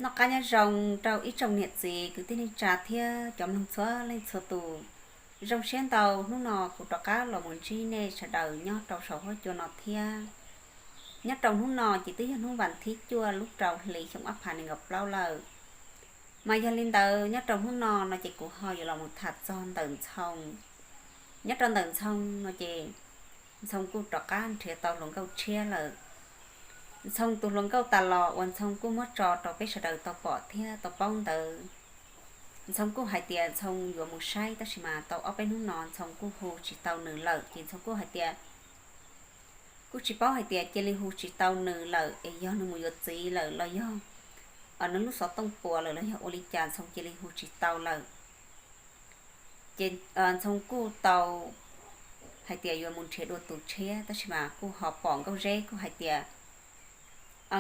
Noj qab nyob zoo rau ib tsoom niam txiv kwv tij neej tsa thiab cov mloog txhua leej txhua tus. Zoo siab ntau hnub no kuv rov qab los mus ntsib nej sawv daws nyob rau saum huab cua no thiab. Nyob rau hnub no ces twb yog hnub vas thib cuaj lub rau hli xyoo ob phav nees nkaum plaub lawm. Mas yog li ntawd nyob rau hnub no no ces kuv ho yuav los mus tham txog ntawm Ntxhoo. Nyob rau ntawm Ntxhoo no ces Ntxhoo kuj rov qab nrhiav tau hluas nkauj tshiab lawm. Ntxhoo tus hluas nkauj tas los uas Ntxhoo kuj muab tso rau peb sawv daws tau pom thiab tau paub ntawd. Ntxhoo kuj hais tias Ntxhoo yuav mus saib tab sis mas tau ob peb hnub no Ntxhoo kuj hu tsis tau nws lawm ces Ntxhoo kuj hais tias kuj tsis paub hais tias cia li hu tsis tau nws lawm es yog nws mus yuav txiv lawm los yog nws lub xov tooj puas lawm los yog ua li cas Ntxhoo cia li hu tsis tau lawm. Ces Ntxhoo kuj tau hais tias yuav mus nrhiav dua tus tshiab tab sis mas kuj ho pom Nkauj Zeb kuj hais tias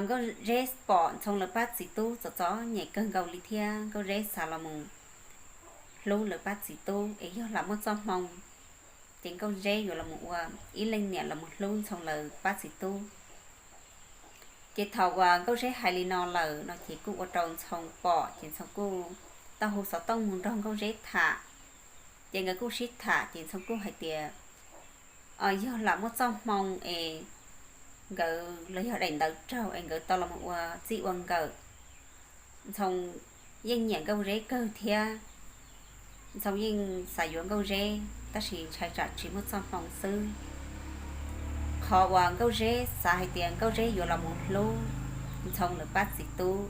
Nkauj Zeb pom Ntxhoo lawv pab txiv tub txom txom nyem kawg nkaus li thiab Nkauj Zeb xav los mus hlub lawv pab txiv tub es yog lam muaj txoj hmoo ces Nkauj Zeb yuav los mus ua ib leej niam los mus hlub Ntxhoo lawv pab txiv tub. Ces thaum uas Nkauj Zeb hais li no lawm no ces kuj ua rau Ntxhoo pom ces Ntxhoo kuj tau hu xov tooj mus nrog Nkauj Zeb tham. Ces nkawd kuj sib tham ces Ntxhoo kuj hais tias yog lam muaj txoj hmoo es nkawd los yog daim ntawv raug es nkawd tau los mus ua txij ua nkawm. Ntxhoo yeej nyiam Nkauj Zeb kawg thiab Ntxhoo yeej xav yuav Nkauj Zeb tab sis ntshai tsam tsis muaj txoj hmoo xwb. Qhov uas Nkauj Zeb xav hais tias Nkauj Zeb yuav los mus hlub Ntxhoo lawv pab txiv tub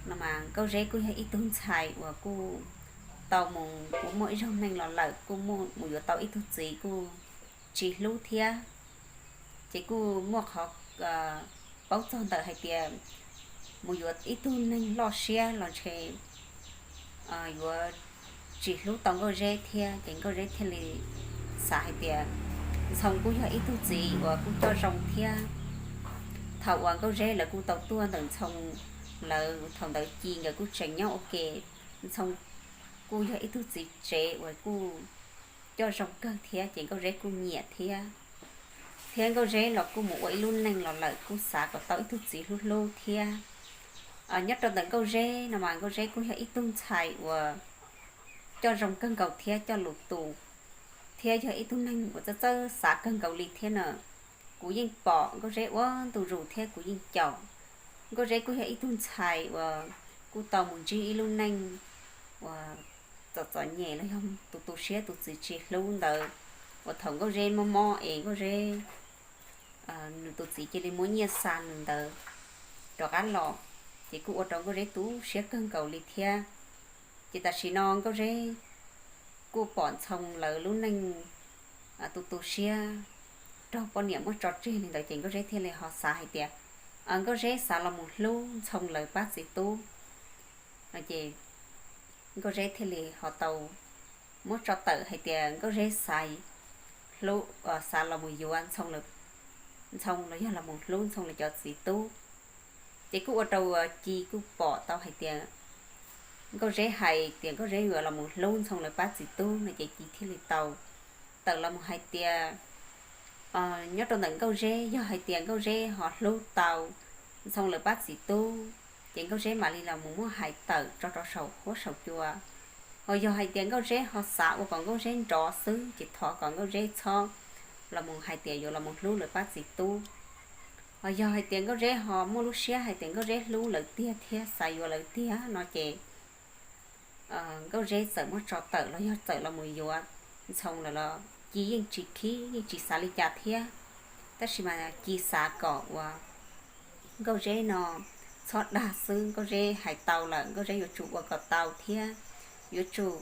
no mas Nkauj Zeb kuj yog ib tug ntxhais uas kuj tau mus ua muaj ib zaug neeg los lawm kuj mus yuav tau ib tug txiv kuj tsis hlub thiab. Ces kuj muaj qhov paub txog ntawm hais tias mus yuav ib tug neeg loj siab los ntshe yuav tsis hlub tau Nkauj Zeb thiab ces Nkauj Zeb thiaj li xav hais tias Ntxhoo kuj yog ib tug txiv uas kuj coj zoo thiab. Thaum uas Nkauj Zeb lawv kuj tau tuaj ntawm Ntxhoo lawv thaum ntawd Ci nkawd kuj tseem nyob ua ke. Ntxhoo kuj yog ib tug txiv tsev uas kuj coj zoo kawg thiab ces Nkauj Zeb kuj nyiam thiab. Thiab Nkauj Zeb los kuj mus ua ib lub neej los lawm kuj xav kom tau ib tug txiv hlub hlub thiab. Nyob rau ntawm Nkauj Zeb no mas Nkauj Zeb kuj yog ib tug ntxhais uas coj zoo kawg nkaus thiab coj lus tus, thiab yog ib tug neeg uas txawj txawj xav kawg nkaus li thiab na. Kuv yeej pom Nkauj Zeb ua ntu zus thiab kuv yeej caum. Nkauj Zeb kuj yog ib tug ntxhais uas kuj tau mus ntsib ib lub neej uas txom txom nyem los yog tus tu siab tus txiv tsis hlub ntawd, uas thaum Nkauj Zeb mob mob es Nkauj Zeb nws tus txiv cia li muab nyiaj xa nws ntawd rov qab los, ces kuj ua rau Nkauj Zeb tu siab kawg nkaus li thiab. Ces tam sim no Nkauj Zeb kuj pom Ntxhoo lawv lub neej tu tu siab, raug poj niam muab tso tseg li ntawd ces Nkauj Zeb thiaj li ho xav hais tias Nkauj Zeb xav los mus hlub Ntxhoo lawv pab txiv tub. Ces Nkauj Zeb thiaj li ho tau muab tso tawm hais tias Nkauj Zeb xav, xav los mus yuav Ntxhoo los yog los mus hlub Ntxhoo lawv cov txiv tub. Ces kuj ua rau Ci kuj pom tau hais tias Nkauj Zeb hais tias Nkauj Zeb yuav los mus hlub Ntxhoo lawv pab txiv tub no ces Ci thiaj li tau tawm los mus hais tias nyob rau ntawm Nkauj Zeb yog hais tias Nkauj Zeb ho hlub tau Ntxhoo lawv pab txiv tub, ces Nkauj Zeb mam li los mus muab hais tawm tso rau saum huab saum cua. Ho yog hais tias Nkauj Zeb ho xav ua kom Nkauj Zeb nrov xwb ces thov kom Nkauj Zeb txhob los mus hais tias yuav los mus hlub lawv pab txiv tub. Ho yog hais tias Nkauj Zeb ho muaj lub siab hais tias Nkauj Zeb hlub lawv tiag thiab xav yuav lawv tiag no ces Nkauj Zeb txawm muab tso tawm los yog txawm los mus yuav Ntxhoo lawm los Ci yeej tsis khib yeej tsis xav li cas thiab. Tab sis mas Ci xav kom uas Nkauj Zeb no txhob dag xwb, Nkauj Zeb hais tau lawm Nkauj Zeb yuav tsum ua kom tau thiab yuav tsum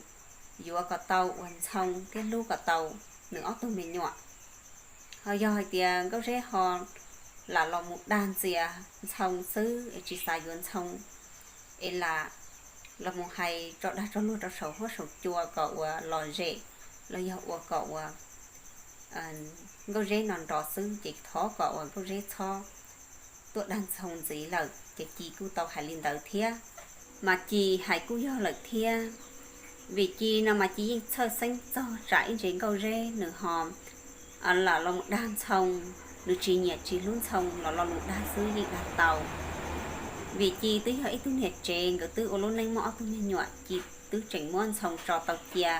yuav kom tau uas Ntxhoo thiab hlub kom tau nws ob tug me nyuam. Ho yog hais tias Nkauj Zeb ho lam los mus dag ntxias Ntxhoo xwb es tsis xav yuav Ntxhoo es lam los mus hais tso dag tso luag rau saum huab saum cua kom uas lom zem los yog ua kom uas Nkauj Zeb no nrov xwb ces thov kom uas Nkauj Zeb txhob tuaj dag Ntxhoo ntxiv lawm ces Ci kuj tau hais li ntawd thiab. Mas Ci hais kuj yog lawm thiab, vim Ci no mas Ci yeej txhawj xeeb txog tsam ib ntsis Nkauj Zeb nws ho lam los mus dag Ntxhoo, nws tsis nyiam tsis hlub Ntxhoo los lo lus dag xwb yeej dag tau. Vim Ci twb yog ib tug niam tsev, nkawd twb ua lub neej muaj ob tug me nyuam, Ci twb tseem muab Ntxhoo tso tau cia.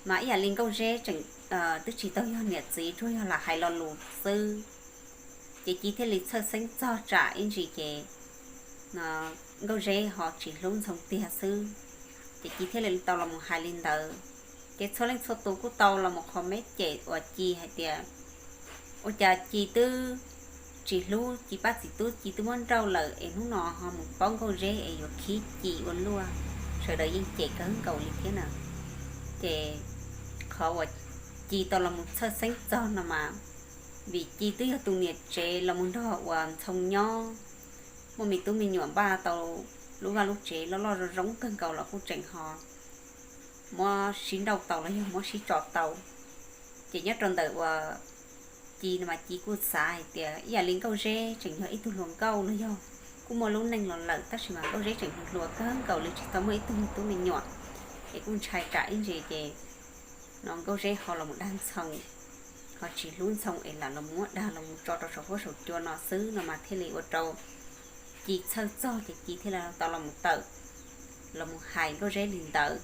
Mas ib yam li Nkauj Zeb tseem twb tsis tau yog niam txiv, tsuas yog lam hais lo lus xwb. Ces Ci thiaj li txhawj xeeb txog tsam ib ntsis ces Nkauj Zeb ho tsis hlub Ntxhoo tiag xwb. Ces Ci thiaj li tau los mus hais li ntawd. Ces txhua leej txhua tus kuj tau los mus qhov meb cem uas Ci hais tias, ua cas Ci twb tsis hlub Ci pab txiv tub, Ci twb muab nrauj lawm es hnub no ho mus paub Nkauj Zeb es yuav khib Ci ua luaj. Sawv daws yeej cem kawg nkaus li thiab na. Ces qhov uas Ci tau los mus txhawj xeeb txog no mas, vim Ci twb yog tus niam tsev los mus nrog uas Ntxhoo nyob, muaj me tub me nyuam npaj tau lub vaj lub tsev loj loj zoo zoo kawg nkaus los kuj tseem ho muab sib nrauj tau los yog muab sib tso tau. Ces nyob rau ntawm uas Ci no mas Ci kuj xav hais tias ib yam li Nkauj Zeb tseem yog ib tug hluas nkauj los yog kuj muaj lub neej los lawm, tab sis mas Nkauj Zeb tseem hluas hluas kawg nkaus li tsis tau muaj ib tug me tub me nyuam. Es kuj ntshai tsam ib ntsis ces no Nkauj Zeb ho los mus dag Ntxhoo, ho tsis hlub Ntxhoo es lam los muab dag los mus tso rau saum huab saum cua no xwb no mas thiaj li ua rau Ci txhawj txog ces Ci thiaj li tau los mus tawm, los mus hais Nkauj Zeb li ntawd.